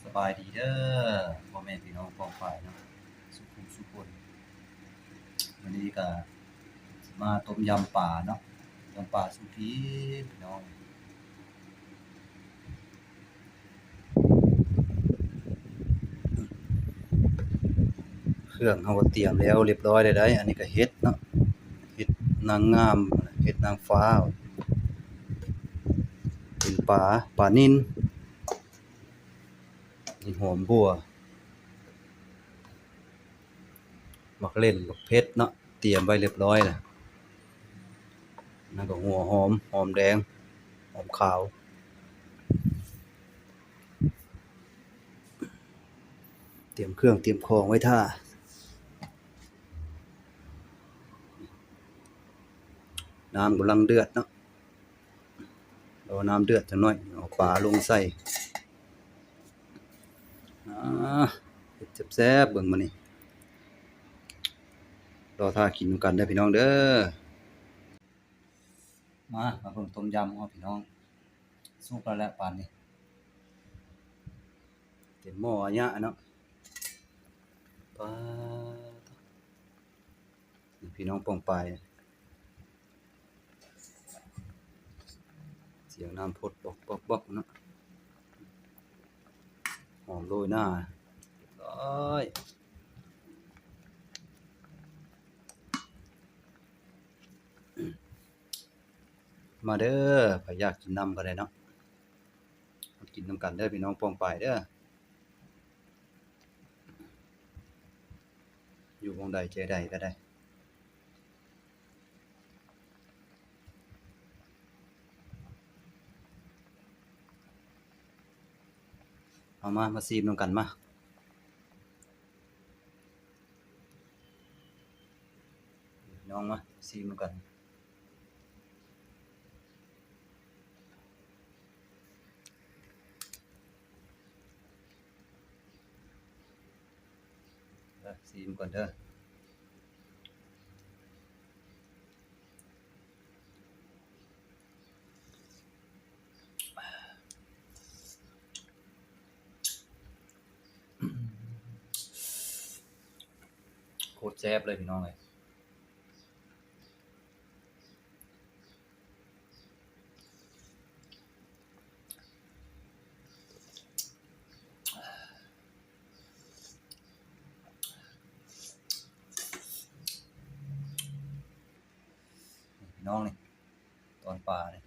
ສະບາຍດີເດີ ພໍ່ແມ່ພີ່ນ້ອງປ້ອງປາຍເນາະ ສູ່ຜູ້ສູ່ຄົນ. ມື້ນີ້ກະຊິມາຕົ້ມຍຳປາເນາະ ຕົ້ມຍຳປາສູ່ກິນ ພີ່ນ້ອງ. ເຄື່ອງເຮົາກໍຕຽມແລ້ວຮຽບຮ້ອຍແລ້ວໄດ໋. ອັນນີ້ກໍເຫັດເນາະ ເຫັດນາງງາມ ເຫັດນາງຟ້າ ເປັນປາ ປານິນ ມີຫອມບົ່ວ ໝາກເລັ່ນ ໝາກເຜັດເນາະ ຕຽມໄວ້ຮຽບຮ້ອຍແລ້ວ. ນັ້ນກໍຫົວຫອມ ຫອມແດງ ຫອມຂາວ ຕຽມເຄື່ອງຕຽມຂອງໄວ້ຖ້າ. ນ້ຳກຳລັງເດືອດເນາະ ລໍນ້ຳເດືອດຈັກໜ້ອຍ ເອົາປາລົງໃສ່. ອາ ເຮັດແຊບໆ ເບິ່ງມື້ນີ້ ລໍຖ້າກິນນຳກັນເດີພີ່ນ້ອງເດີ. ມາ ມາເບິ່ງຕົ້ມຍຳເຮົາພີ່ນ້ອງ ສຸກແລ້ວແຫຼະປານນີ້ ເຕັມໝໍ້ອາຍະເນາະ. ປາດ ພີ່ນ້ອງປ້ອງປາຍ ສຽງນ້ຳຟົດບອກໆໆເນາະ ຫອມໂລຍໜ້າ ຮຽບຮ້ອຍ. ມາເດີ ໃຜຢາກກິນນຳກໍໄດ້ເນາະ ມາກິນນຳກັນເດີພີ່ນ້ອງປ້ອງປາຍເດີ ຢູ່ໝ່ອງໃດແຈໃດກໍໄດ້. ເອົາມາ ມາຊີມນຳກັນມາ ພີ່ນ້ອງມາຊີມນຳກັນ. ເອີ ຊີມກ່ອນເດີ. ໂຄດແຊບເລີຍພີ່ນ້ອງເອີຍ. ພີ່ນ້ອງນີ້ ຕອນປານີ້.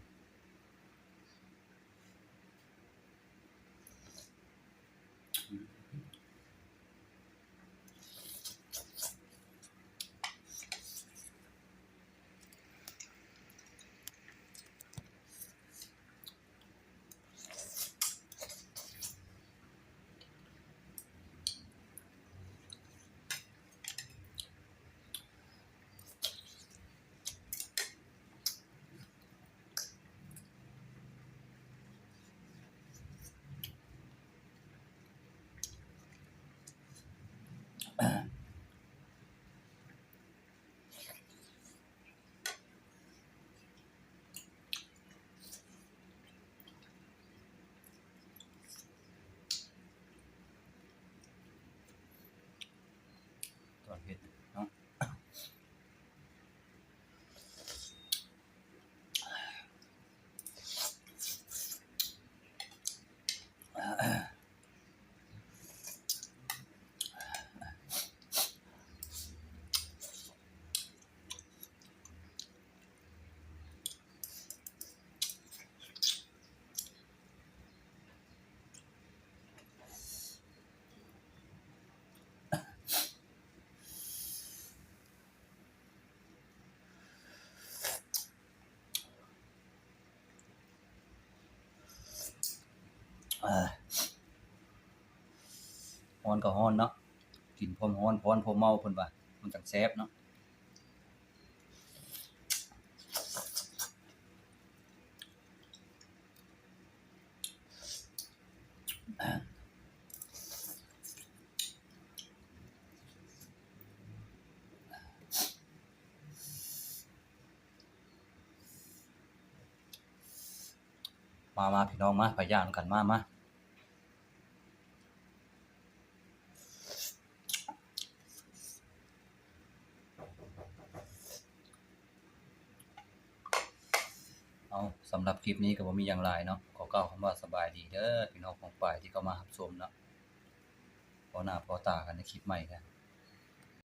ຕອນເຜັດເນາະ. ຮ້ອນກໍຮ້ອນເນາະ ກິນພ້ອມຮ້ອນ ຮ້ອນພ້ອມເມົາ ເພິ່ນວ່າ ມັນຈັ່ງແຊບເນາະ. ມາ ມາ ພີ່ນ້ອງມາ ໄປຍ່າງນຳກັນ ມາ ມາ. ເອົາ ສຳລັບຄລິບນີ້ກໍບໍ່ມີຫຍັງຫຼາຍເນາະ ຂໍກ່າວຄຳວ່າສະບາຍດີເດີ ພີ່ນ້ອງປ້ອງປາຍທີ່ເຂົ້າມາຮັບຊົມເນາະ ພໍໜ້າພໍຕາກັນໃນຄລິບໃໝ່ເດີ.